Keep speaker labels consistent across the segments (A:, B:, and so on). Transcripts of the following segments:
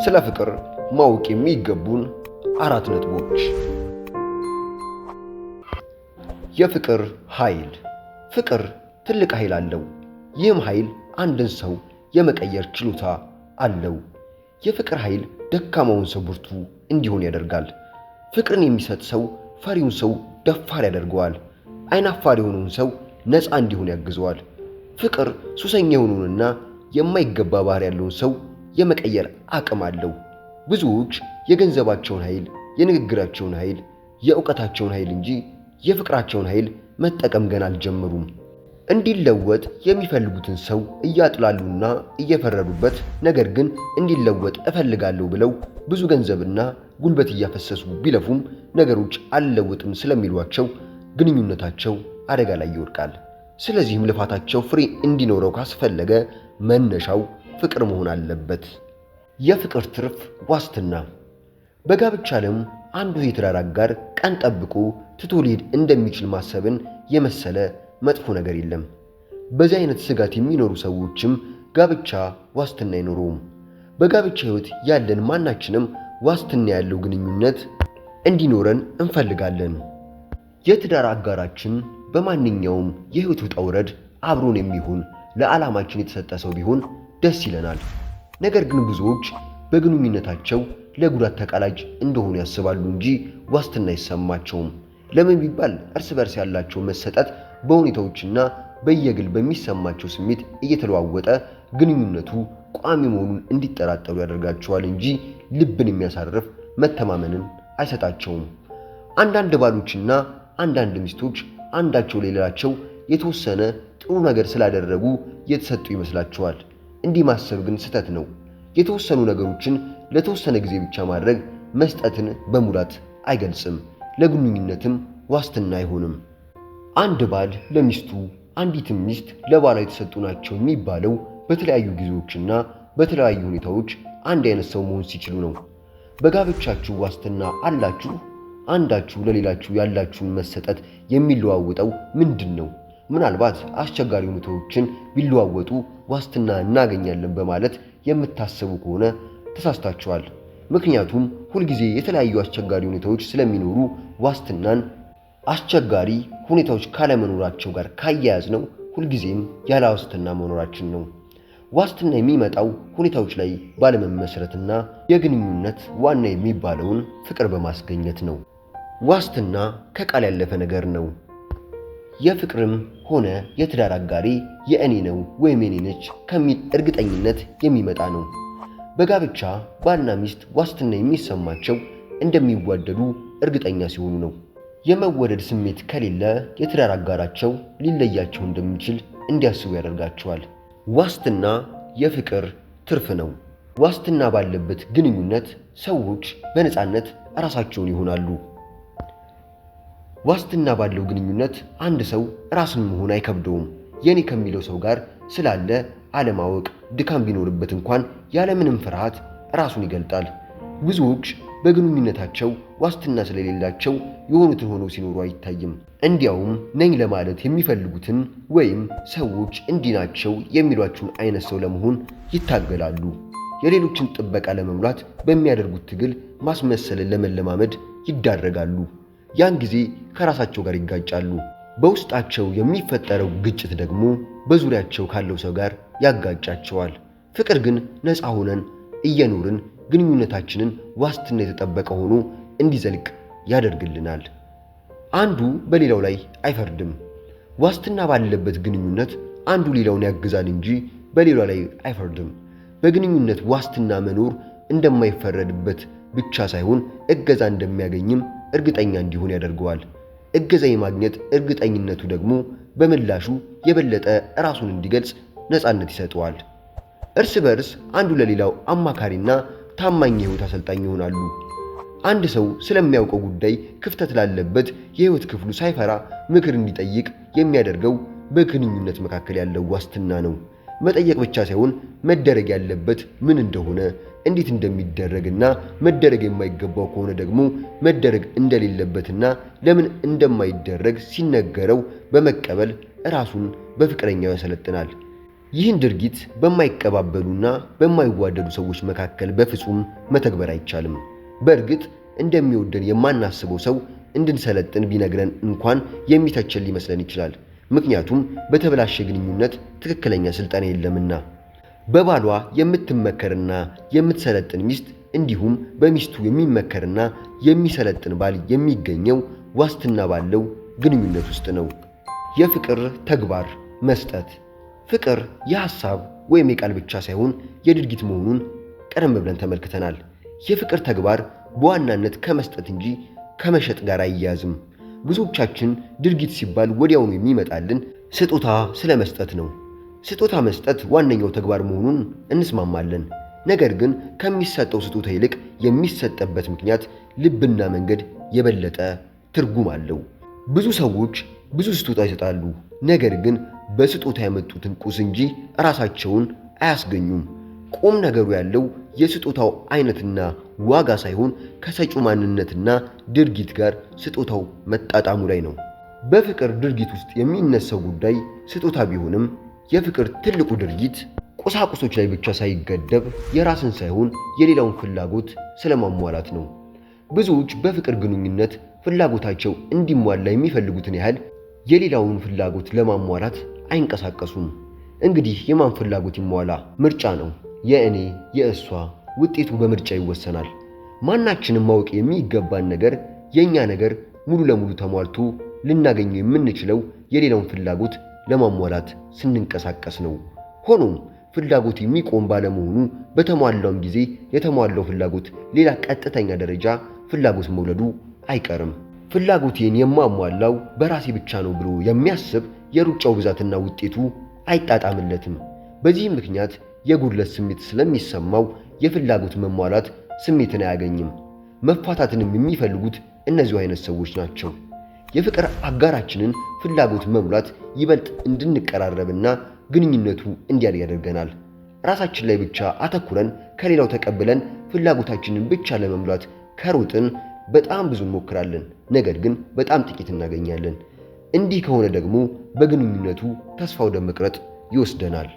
A: ስለ ፍቅር ማወቅ የሚገቡን 4 ነጥቦች። የፍቅር ኃይል። ፍቅር ትልቅ ኃይል አለው። ይህም ኃይል አንድን ሰው የመቀየር ችሎታ አለው። የፍቅር ኃይል ደካማውን ሰው ብርቱ እንዲሆን ያደርጋል። ፍቅርን የሚሰጥ ሰው ፈሪውን ሰው ደፋር ያደርገዋል። አይናፋር የሆነውን ሰው ነፃ እንዲሆን ያግዘዋል። ፍቅር ሱሰኛ የሆነውንና የማይገባ ባህሪ ያለውን ሰው የመቀየር አቅም አለው። ብዙዎች የገንዘባቸውን ኃይል፣ የንግግራቸውን ኃይል፣ የእውቀታቸውን ኃይል እንጂ የፍቅራቸውን ኃይል መጠቀም ገና አልጀመሩም። እንዲለወጥ የሚፈልጉትን ሰው እያጥላሉና እየፈረዱበት፣ ነገር ግን እንዲለወጥ እፈልጋለሁ ብለው ብዙ ገንዘብና ጉልበት እያፈሰሱ ቢለፉም ነገሮች አልለወጥም ስለሚሏቸው ግንኙነታቸው አደጋ ላይ ይወድቃል። ስለዚህም ልፋታቸው ፍሬ እንዲኖረው ካስፈለገ መነሻው ፍቅር መሆን አለበት። የፍቅር ትርፍ ዋስትና። በጋብቻ ዓለም አንዱ የትዳር አጋር ቀን ጠብቆ ትቶ ሊሄድ እንደሚችል ማሰብን የመሰለ መጥፎ ነገር የለም። በዚህ አይነት ስጋት የሚኖሩ ሰዎችም ጋብቻ ዋስትና አይኖረውም። በጋብቻ ሕይወት ያለን ማናችንም ዋስትና ያለው ግንኙነት እንዲኖረን እንፈልጋለን። የትዳር አጋራችን በማንኛውም የሕይወት ውጣ ውረድ አብሮን የሚሆን ለዓላማችን የተሰጠ ሰው ቢሆን ደስ ይለናል። ነገር ግን ብዙዎች በግንኙነታቸው ለጉዳት ተቃላጭ እንደሆኑ ያስባሉ እንጂ ዋስትና አይሰማቸውም። ለምን ቢባል እርስ በርስ ያላቸው መሰጠት በሁኔታዎችና በየግል በሚሰማቸው ስሜት እየተለዋወጠ ግንኙነቱ ቋሚ መሆኑን እንዲጠራጠሩ ያደርጋቸዋል እንጂ ልብን የሚያሳርፍ መተማመንን አይሰጣቸውም። አንዳንድ ባሎችና አንዳንድ ሚስቶች አንዳቸው ለሌላቸው የተወሰነ ጥሩ ነገር ስላደረጉ የተሰጡ ይመስላቸዋል። እንዲህ ማሰብ ግን ስህተት ነው። የተወሰኑ ነገሮችን ለተወሰነ ጊዜ ብቻ ማድረግ መስጠትን በሙላት አይገልጽም፣ ለግንኙነትም ዋስትና አይሆንም። አንድ ባል ለሚስቱ አንዲትም ሚስት ለባሏ የተሰጡ ናቸው የሚባለው በተለያዩ ጊዜዎችና በተለያዩ ሁኔታዎች አንድ አይነት ሰው መሆን ሲችሉ ነው። በጋብቻችሁ ዋስትና አላችሁ? አንዳችሁ ለሌላችሁ ያላችሁን መሰጠት የሚለዋወጠው ምንድን ነው? ምናልባት አስቸጋሪ ሁኔታዎችን ቢለዋወጡ ዋስትና እናገኛለን በማለት የምታስቡ ከሆነ ተሳስታችኋል። ምክንያቱም ሁልጊዜ የተለያዩ አስቸጋሪ ሁኔታዎች ስለሚኖሩ ዋስትናን አስቸጋሪ ሁኔታዎች ካለመኖራቸው ጋር ካያያዝነው ሁልጊዜም ያለ ዋስትና መኖራችን ነው። ዋስትና የሚመጣው ሁኔታዎች ላይ ባለመመስረትና የግንኙነት ዋና የሚባለውን ፍቅር በማስገኘት ነው። ዋስትና ከቃል ያለፈ ነገር ነው። የፍቅርም ሆነ የትዳር አጋሪ የእኔ ነው ወይም የኔ ነች ከሚል እርግጠኝነት የሚመጣ ነው። በጋብቻ ባልና ሚስት ዋስትና የሚሰማቸው እንደሚዋደዱ እርግጠኛ ሲሆኑ ነው። የመወደድ ስሜት ከሌለ የትዳር አጋራቸው ሊለያቸው እንደሚችል እንዲያስቡ ያደርጋቸዋል። ዋስትና የፍቅር ትርፍ ነው። ዋስትና ባለበት ግንኙነት ሰዎች በነፃነት ራሳቸውን ይሆናሉ። ዋስትና ባለው ግንኙነት አንድ ሰው ራስን መሆን አይከብደውም። የኔ ከሚለው ሰው ጋር ስላለ አለማወቅ ድካም ቢኖርበት እንኳን ያለምንም ፍርሃት ራሱን ይገልጣል። ብዙዎች በግንኙነታቸው ዋስትና ስለሌላቸው የሆኑትን ሆነው ሲኖሩ አይታይም። እንዲያውም ነኝ ለማለት የሚፈልጉትን ወይም ሰዎች እንዲህ ናቸው የሚሏቸውን አይነት ሰው ለመሆን ይታገላሉ። የሌሎችን ጥበቃ ለመሙላት በሚያደርጉት ትግል ማስመሰልን ለመለማመድ ይዳረጋሉ። ያን ጊዜ ከራሳቸው ጋር ይጋጫሉ። በውስጣቸው የሚፈጠረው ግጭት ደግሞ በዙሪያቸው ካለው ሰው ጋር ያጋጫቸዋል። ፍቅር ግን ነፃ ሆነን እየኖርን ግንኙነታችንን ዋስትና የተጠበቀ ሆኖ እንዲዘልቅ ያደርግልናል። አንዱ በሌላው ላይ አይፈርድም። ዋስትና ባለበት ግንኙነት አንዱ ሌላውን ያግዛል እንጂ በሌላው ላይ አይፈርድም። በግንኙነት ዋስትና መኖር እንደማይፈረድበት ብቻ ሳይሆን እገዛ እንደሚያገኝም እርግጠኛ እንዲሆን ያደርገዋል። እገዛ የማግኘት እርግጠኝነቱ ደግሞ በምላሹ የበለጠ ራሱን እንዲገልጽ ነፃነት ይሰጠዋል። እርስ በርስ አንዱ ለሌላው አማካሪና ታማኝ የህይወት አሰልጣኝ ይሆናሉ። አንድ ሰው ስለሚያውቀው ጉዳይ ክፍተት ላለበት የህይወት ክፍሉ ሳይፈራ ምክር እንዲጠይቅ የሚያደርገው በግንኙነት መካከል ያለው ዋስትና ነው። መጠየቅ ብቻ ሳይሆን መደረግ ያለበት ምን እንደሆነ፣ እንዴት እንደሚደረግና መደረግ የማይገባው ከሆነ ደግሞ መደረግ እንደሌለበትና ለምን እንደማይደረግ ሲነገረው በመቀበል ራሱን በፍቅረኛው ያሰለጥናል። ይህን ድርጊት በማይቀባበሉና በማይዋደዱ ሰዎች መካከል በፍጹም መተግበር አይቻልም። በእርግጥ እንደሚወደን የማናስበው ሰው እንድንሰለጥን ቢነግረን እንኳን የሚተቸን ሊመስለን ይችላል። ምክንያቱም በተበላሸ ግንኙነት ትክክለኛ ስልጠና የለምና። በባሏ የምትመከርና የምትሰለጥን ሚስት እንዲሁም በሚስቱ የሚመከርና የሚሰለጥን ባል የሚገኘው ዋስትና ባለው ግንኙነት ውስጥ ነው። የፍቅር ተግባር መስጠት። ፍቅር የሐሳብ ወይም የቃል ብቻ ሳይሆን የድርጊት መሆኑን ቀደም ብለን ተመልክተናል። የፍቅር ተግባር በዋናነት ከመስጠት እንጂ ከመሸጥ ጋር አይያያዝም። ብዙዎቻችን ድርጊት ሲባል ወዲያውኑ የሚመጣልን ስጦታ ስለ መስጠት ነው። ስጦታ መስጠት ዋነኛው ተግባር መሆኑን እንስማማለን። ነገር ግን ከሚሰጠው ስጦታ ይልቅ የሚሰጠበት ምክንያት፣ ልብና መንገድ የበለጠ ትርጉም አለው። ብዙ ሰዎች ብዙ ስጦታ ይሰጣሉ፣ ነገር ግን በስጦታ ያመጡትን ቁስ እንጂ ራሳቸውን አያስገኙም። ቁም ነገሩ ያለው የስጦታው አይነትና ዋጋ ሳይሆን ከሰጪው ማንነትና ድርጊት ጋር ስጦታው መጣጣሙ ላይ ነው። በፍቅር ድርጊት ውስጥ የሚነሳው ጉዳይ ስጦታ ቢሆንም የፍቅር ትልቁ ድርጊት ቁሳቁሶች ላይ ብቻ ሳይገደብ የራስን ሳይሆን የሌላውን ፍላጎት ስለማሟላት ነው። ብዙዎች በፍቅር ግንኙነት ፍላጎታቸው እንዲሟላ የሚፈልጉትን ያህል የሌላውን ፍላጎት ለማሟላት አይንቀሳቀሱም። እንግዲህ የማን ፍላጎት ይሟላ? ምርጫ ነው። የእኔ፣ የእሷ፣ ውጤቱ በምርጫ ይወሰናል። ማናችንም ማወቅ የሚገባን ነገር የእኛ ነገር ሙሉ ለሙሉ ተሟልቶ ልናገኘው የምንችለው የሌላውን ፍላጎት ለማሟላት ስንንቀሳቀስ ነው። ሆኖም ፍላጎት የሚቆም ባለመሆኑ በተሟላውም ጊዜ የተሟላው ፍላጎት ሌላ ቀጥተኛ ደረጃ ፍላጎት መውለዱ አይቀርም። ፍላጎቴን የማሟላው በራሴ ብቻ ነው ብሎ የሚያስብ የሩጫው ብዛትና ውጤቱ አይጣጣምለትም። በዚህም ምክንያት የጉድለት ስሜት ስለሚሰማው የፍላጎት መሟላት ስሜትን አያገኝም። መፋታትንም የሚፈልጉት እነዚሁ አይነት ሰዎች ናቸው። የፍቅር አጋራችንን ፍላጎት መሙላት ይበልጥ እንድንቀራረብና ግንኙነቱ እንዲያድግ ያደርገናል። ራሳችን ላይ ብቻ አተኩረን ከሌላው ተቀብለን ፍላጎታችንን ብቻ ለመሙላት ከሮጥን በጣም ብዙ እንሞክራለን፣ ነገር ግን በጣም ጥቂት እናገኛለን። እንዲህ ከሆነ ደግሞ በግንኙነቱ ተስፋ ወደ መቁረጥ ይወስደናል።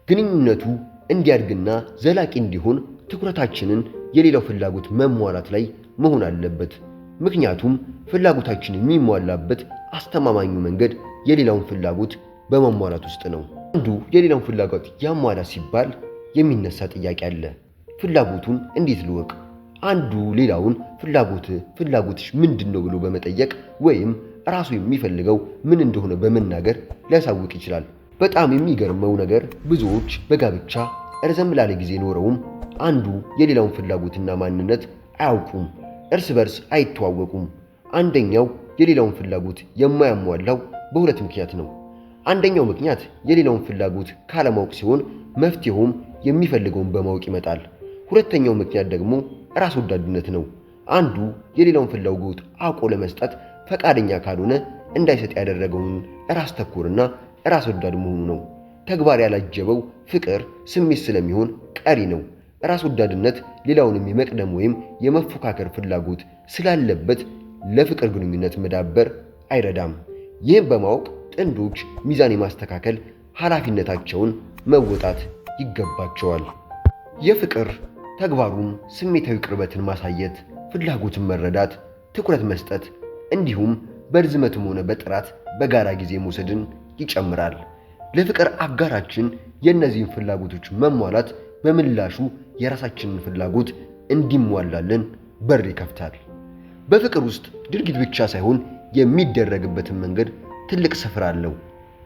A: ግንኙነቱ እንዲያድግና ዘላቂ እንዲሆን ትኩረታችንን የሌላው ፍላጎት መሟላት ላይ መሆን አለበት። ምክንያቱም ፍላጎታችን የሚሟላበት አስተማማኙ መንገድ የሌላውን ፍላጎት በማሟላት ውስጥ ነው። አንዱ የሌላውን ፍላጎት ያሟላ ሲባል የሚነሳ ጥያቄ አለ። ፍላጎቱን እንዴት ልወቅ? አንዱ ሌላውን ፍላጎት ፍላጎትሽ ምንድን ነው ብሎ በመጠየቅ ወይም ራሱ የሚፈልገው ምን እንደሆነ በመናገር ሊያሳውቅ ይችላል። በጣም የሚገርመው ነገር ብዙዎች በጋብቻ ረዘም ላለ ጊዜ ኖረውም አንዱ የሌላውን ፍላጎትና ማንነት አያውቁም፣ እርስ በርስ አይተዋወቁም። አንደኛው የሌላውን ፍላጎት የማያሟላው በሁለት ምክንያት ነው። አንደኛው ምክንያት የሌላውን ፍላጎት ካለማወቅ ሲሆን መፍትሄውም የሚፈልገውን በማወቅ ይመጣል። ሁለተኛው ምክንያት ደግሞ ራስ ወዳድነት ነው። አንዱ የሌላውን ፍላጎት አውቆ ለመስጠት ፈቃደኛ ካልሆነ እንዳይሰጥ ያደረገውን ራስ ተኮርና ራስ ወዳድ መሆኑ ነው። ተግባር ያላጀበው ፍቅር ስሜት ስለሚሆን ቀሪ ነው። ራስ ወዳድነት ሌላውንም የመቅደም ወይም የመፎካከር ፍላጎት ስላለበት ለፍቅር ግንኙነት መዳበር አይረዳም። ይህም በማወቅ ጥንዶች ሚዛን የማስተካከል ኃላፊነታቸውን መወጣት ይገባቸዋል። የፍቅር ተግባሩም ስሜታዊ ቅርበትን ማሳየት፣ ፍላጎትን መረዳት፣ ትኩረት መስጠት እንዲሁም በርዝመትም ሆነ በጥራት በጋራ ጊዜ መውሰድን ይጨምራል። ለፍቅር አጋራችን የእነዚህን ፍላጎቶች መሟላት በምላሹ የራሳችንን ፍላጎት እንዲሟላልን በር ይከፍታል። በፍቅር ውስጥ ድርጊት ብቻ ሳይሆን የሚደረግበትን መንገድ ትልቅ ስፍራ አለው።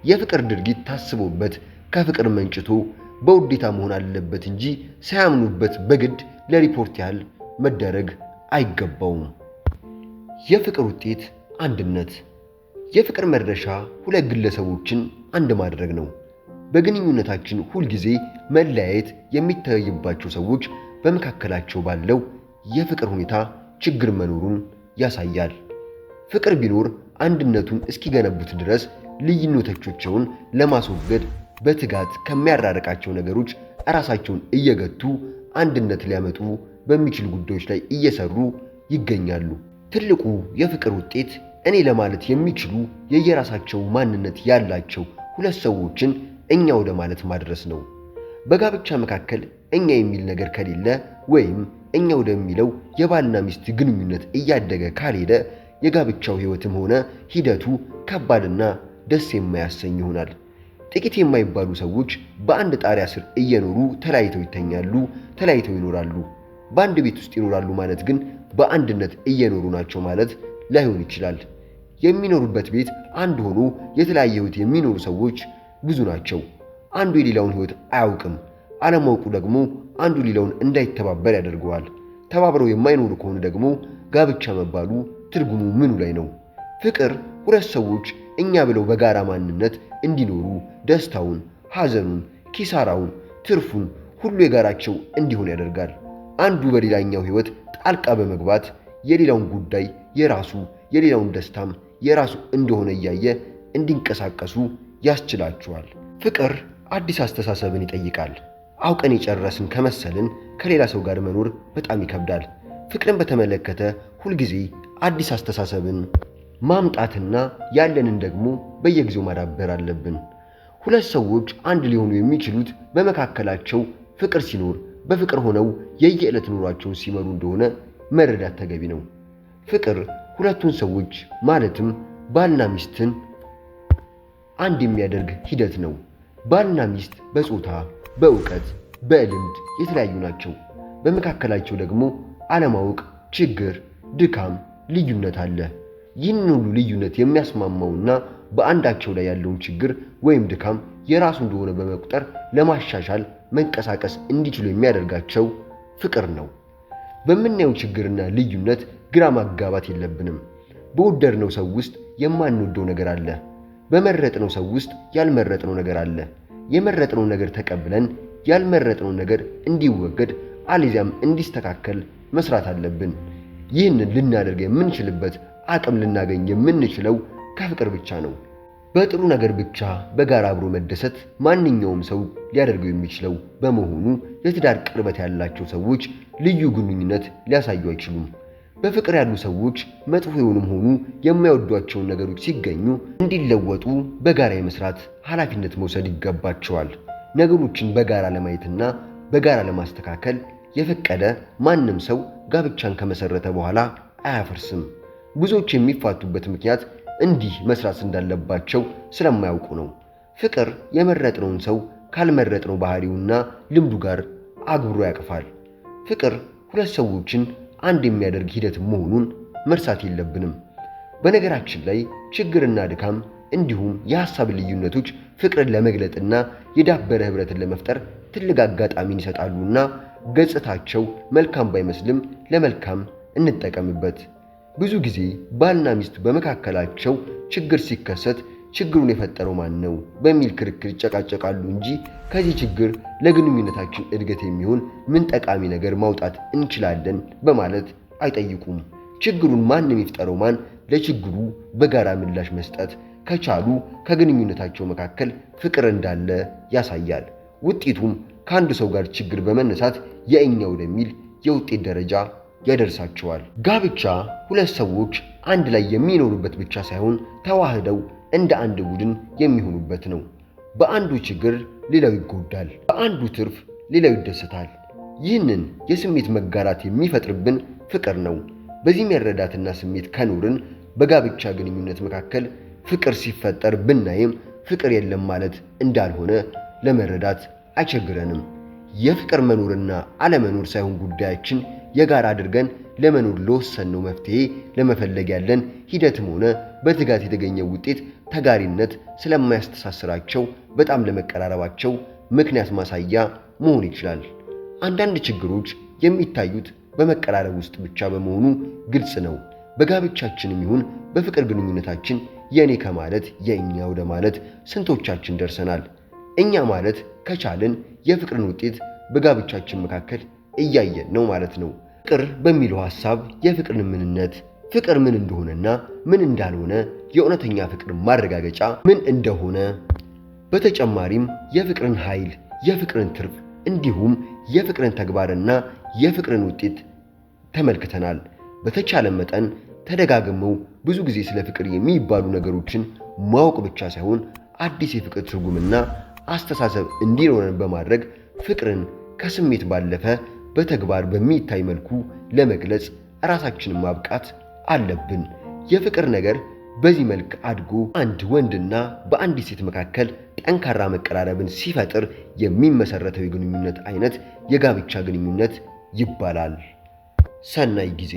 A: የፍቅር ድርጊት ታስቦበት ከፍቅር መንጭቶ በውዴታ መሆን አለበት እንጂ ሳያምኑበት በግድ ለሪፖርት ያህል መደረግ አይገባውም። የፍቅር ውጤት አንድነት። የፍቅር መድረሻ ሁለት ግለሰቦችን አንድ ማድረግ ነው። በግንኙነታችን ሁልጊዜ መለያየት የሚታይባቸው ሰዎች በመካከላቸው ባለው የፍቅር ሁኔታ ችግር መኖሩን ያሳያል። ፍቅር ቢኖር አንድነቱን እስኪገነቡት ድረስ ልዩነቶቻቸውን ለማስወገድ በትጋት ከሚያራርቃቸው ነገሮች ራሳቸውን እየገቱ አንድነት ሊያመጡ በሚችሉ ጉዳዮች ላይ እየሰሩ ይገኛሉ። ትልቁ የፍቅር ውጤት እኔ ለማለት የሚችሉ የየራሳቸው ማንነት ያላቸው ሁለት ሰዎችን እኛ ወደ ማለት ማድረስ ነው። በጋብቻ መካከል እኛ የሚል ነገር ከሌለ ወይም እኛ ወደሚለው የባልና ሚስት ግንኙነት እያደገ ካልሄደ የጋብቻው ሕይወትም ሆነ ሂደቱ ከባድና ደስ የማያሰኝ ይሆናል። ጥቂት የማይባሉ ሰዎች በአንድ ጣሪያ ስር እየኖሩ ተለያይተው ይተኛሉ፣ ተለያይተው ይኖራሉ። በአንድ ቤት ውስጥ ይኖራሉ ማለት ግን በአንድነት እየኖሩ ናቸው ማለት ላይሆን ይችላል። የሚኖሩበት ቤት አንድ ሆኖ የተለያየ ሕይወት የሚኖሩ ሰዎች ብዙ ናቸው። አንዱ የሌላውን ሕይወት አያውቅም። አለማወቁ ደግሞ አንዱ ሌላውን እንዳይተባበር ያደርገዋል። ተባብረው የማይኖሩ ከሆነ ደግሞ ጋብቻ መባሉ ትርጉሙ ምኑ ላይ ነው? ፍቅር ሁለት ሰዎች እኛ ብለው በጋራ ማንነት እንዲኖሩ ደስታውን፣ ሐዘኑን፣ ኪሳራውን፣ ትርፉን ሁሉ የጋራቸው እንዲሆን ያደርጋል። አንዱ በሌላኛው ሕይወት ጣልቃ በመግባት የሌላውን ጉዳይ የራሱ የሌላውን ደስታም የራሱ እንደሆነ እያየ እንዲንቀሳቀሱ ያስችላቸዋል። ፍቅር አዲስ አስተሳሰብን ይጠይቃል። አውቀን የጨረስን ከመሰልን ከሌላ ሰው ጋር መኖር በጣም ይከብዳል። ፍቅርን በተመለከተ ሁልጊዜ አዲስ አስተሳሰብን ማምጣትና ያለንን ደግሞ በየጊዜው ማዳበር አለብን። ሁለት ሰዎች አንድ ሊሆኑ የሚችሉት በመካከላቸው ፍቅር ሲኖር፣ በፍቅር ሆነው የየዕለት ኑሯቸውን ሲመሩ እንደሆነ መረዳት ተገቢ ነው። ፍቅር ሁለቱን ሰዎች ማለትም ባልና ሚስትን አንድ የሚያደርግ ሂደት ነው። ባልና ሚስት በጾታ፣ በእውቀት፣ በልምድ የተለያዩ ናቸው። በመካከላቸው ደግሞ አለማወቅ፣ ችግር፣ ድካም፣ ልዩነት አለ። ይህንን ሁሉ ልዩነት የሚያስማማውና በአንዳቸው ላይ ያለውን ችግር ወይም ድካም የራሱ እንደሆነ በመቁጠር ለማሻሻል መንቀሳቀስ እንዲችሉ የሚያደርጋቸው ፍቅር ነው። በምናየው ችግርና ልዩነት ግራ ማጋባት የለብንም። በወደድነው ሰው ውስጥ የማንወደው ነገር አለ። በመረጥነው ሰው ውስጥ ያልመረጥነው ነገር አለ። የመረጥነው ነገር ተቀብለን ያልመረጥነው ነገር እንዲወገድ አለዚያም እንዲስተካከል መስራት አለብን። ይህንን ልናደርግ የምንችልበት አቅም ልናገኝ የምንችለው ከፍቅር ብቻ ነው። በጥሩ ነገር ብቻ በጋራ አብሮ መደሰት ማንኛውም ሰው ሊያደርገው የሚችለው በመሆኑ የትዳር ቅርበት ያላቸው ሰዎች ልዩ ግንኙነት ሊያሳዩ አይችሉም። በፍቅር ያሉ ሰዎች መጥፎ የሆኑም ሆኑ የማይወዷቸውን ነገሮች ሲገኙ እንዲለወጡ በጋራ የመስራት ኃላፊነት መውሰድ ይገባቸዋል። ነገሮችን በጋራ ለማየትና በጋራ ለማስተካከል የፈቀደ ማንም ሰው ጋብቻን ከመሰረተ በኋላ አያፈርስም። ብዙዎች የሚፋቱበት ምክንያት እንዲህ መስራት እንዳለባቸው ስለማያውቁ ነው። ፍቅር የመረጥነውን ሰው ካልመረጥነው ባህሪውና ልምዱ ጋር አግብሮ ያቅፋል። ፍቅር ሁለት ሰዎችን አንድ የሚያደርግ ሂደት መሆኑን መርሳት የለብንም። በነገራችን ላይ ችግርና ድካም እንዲሁም የሐሳብ ልዩነቶች ፍቅርን ለመግለጥና የዳበረ ህብረትን ለመፍጠር ትልቅ አጋጣሚን ይሰጣሉና ገጽታቸው መልካም ባይመስልም ለመልካም እንጠቀምበት። ብዙ ጊዜ ባልና ሚስት በመካከላቸው ችግር ሲከሰት ችግሩን የፈጠረው ማን ነው በሚል ክርክር ይጨቃጨቃሉ እንጂ ከዚህ ችግር ለግንኙነታችን እድገት የሚሆን ምን ጠቃሚ ነገር ማውጣት እንችላለን በማለት አይጠይቁም። ችግሩን ማንም ይፍጠረው ማን ለችግሩ በጋራ ምላሽ መስጠት ከቻሉ ከግንኙነታቸው መካከል ፍቅር እንዳለ ያሳያል። ውጤቱም ከአንድ ሰው ጋር ችግር በመነሳት የእኛ ወደሚል የውጤት ደረጃ ያደርሳቸዋል። ጋብቻ ሁለት ሰዎች አንድ ላይ የሚኖሩበት ብቻ ሳይሆን ተዋህደው እንደ አንድ ቡድን የሚሆኑበት ነው። በአንዱ ችግር ሌላው ይጎዳል፣ በአንዱ ትርፍ ሌላው ይደሰታል። ይህንን የስሜት መጋራት የሚፈጥርብን ፍቅር ነው። በዚህ መረዳትና ስሜት ከኖርን በጋብቻ ግንኙነት መካከል ፍቅር ሲፈጠር ብናይም ፍቅር የለም ማለት እንዳልሆነ ለመረዳት አይቸግረንም። የፍቅር መኖርና አለመኖር ሳይሆን ጉዳያችን የጋራ አድርገን ለመኖር ለወሰንነው መፍትሄ ለመፈለግ ያለን ሂደትም ሆነ በትጋት የተገኘው ውጤት ተጋሪነት ስለማያስተሳስራቸው በጣም ለመቀራረባቸው ምክንያት ማሳያ መሆን ይችላል። አንዳንድ ችግሮች የሚታዩት በመቀራረብ ውስጥ ብቻ በመሆኑ ግልጽ ነው። በጋብቻችንም ይሁን በፍቅር ግንኙነታችን የኔ ከማለት የእኛ ወደ ማለት ስንቶቻችን ደርሰናል? እኛ ማለት ከቻልን የፍቅርን ውጤት በጋብቻችን መካከል እያየን ነው ማለት ነው። ፍቅር በሚለው ሐሳብ የፍቅርን ምንነት፣ ፍቅር ምን እንደሆነና ምን እንዳልሆነ፣ የእውነተኛ ፍቅር ማረጋገጫ ምን እንደሆነ፣ በተጨማሪም የፍቅርን ኃይል፣ የፍቅርን ትርፍ እንዲሁም የፍቅርን ተግባርና የፍቅርን ውጤት ተመልክተናል። በተቻለ መጠን ተደጋግመው ብዙ ጊዜ ስለ ፍቅር የሚባሉ ነገሮችን ማወቅ ብቻ ሳይሆን አዲስ የፍቅር ትርጉምና አስተሳሰብ እንዲኖረን በማድረግ ፍቅርን ከስሜት ባለፈ በተግባር በሚታይ መልኩ ለመግለጽ ራሳችንን ማብቃት አለብን። የፍቅር ነገር በዚህ መልክ አድጎ አንድ ወንድና በአንዲት ሴት መካከል ጠንካራ መቀራረብን ሲፈጥር የሚመሰረተው የግንኙነት አይነት የጋብቻ ግንኙነት ይባላል። ሰናይ ጊዜ።